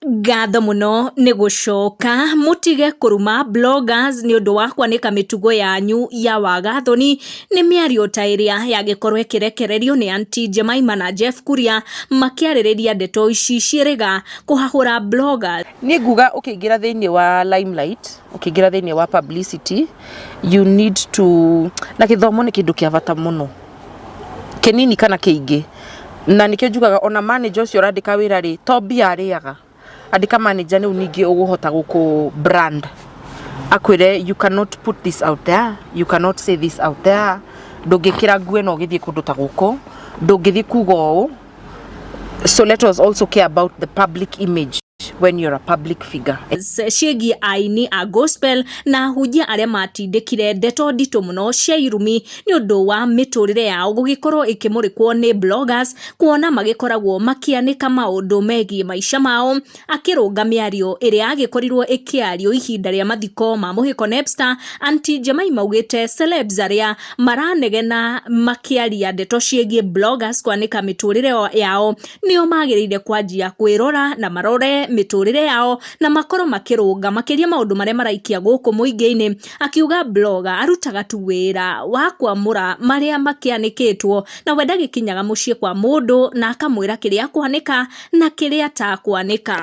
Ngatho mũno nĩ gũcoka. Mũtige kũruma bloggers nĩ ũndũ wa kwanĩka mĩtugo yanyu ya wagathoni. Nĩ mĩario ta ĩrĩa yagĩkorwo ĩkĩrekererio nĩ Aunty Jemima na Jeff Kuria makĩarĩrĩria ndeto ici ciĩrĩga kũhahũra bloggers. Niĩ nguga ũkĩingĩra thĩinĩ wa limelight, ũkĩingĩra thĩinĩ wa publicity, you need to, na gĩthomo nĩ kĩndũ kĩa bata mũno, kĩnini kana kĩingĩ. Na nĩkĩo njugaga ona manager ũcio ũrandĩka wĩra rĩ, to mbia arĩaga. Andĩka manager nĩu ningĩ ũgũhota gũkũ brand. Akwĩre you cannot put this out there, you cannot say this out there, ndũngĩkĩra nguo ĩno ũgĩthiĩ kũndũ ta gũkũ, ndũngĩthiĩ kuga ũũ. So let us also care about the public image when you're a public figure. Ciĩgiĩ aini a gospel na ahunjia arĩa matindĩkire ndeto nditũ mũno cia irumi nĩ ũndũ wa mĩtũrĩre yao gũgĩkorwo ĩkĩmũrĩkwo nĩ bloggers, kuona magĩkoragwo makĩanĩka maũndũ megiĩ maica mao. Akĩrũnga mĩario ĩrĩa yagĩkorirwo ĩkĩario ihinda rĩa mathiko ma Mũhĩko Nepstar, Aunty Jemima augĩte celebs arĩa maranegena makĩaria ndeto ciĩgiĩ bloggers kwanĩka mĩtũrĩre yao nĩo magĩrĩire kwanjia kwĩrora na marore mĩtũrĩre yao na makorwo makĩrũnga makĩria maũndũ marĩa maraikia gũkũ mũingĩ-inĩ. Akiuga blogger arutaga tu wĩra wa kwamũra marĩa makĩanĩkĩtwo na we ndagĩkinyaga mũciĩ kwa mũndũ na akamwĩra kĩrĩa akwanĩka na kĩrĩa atakwanĩka.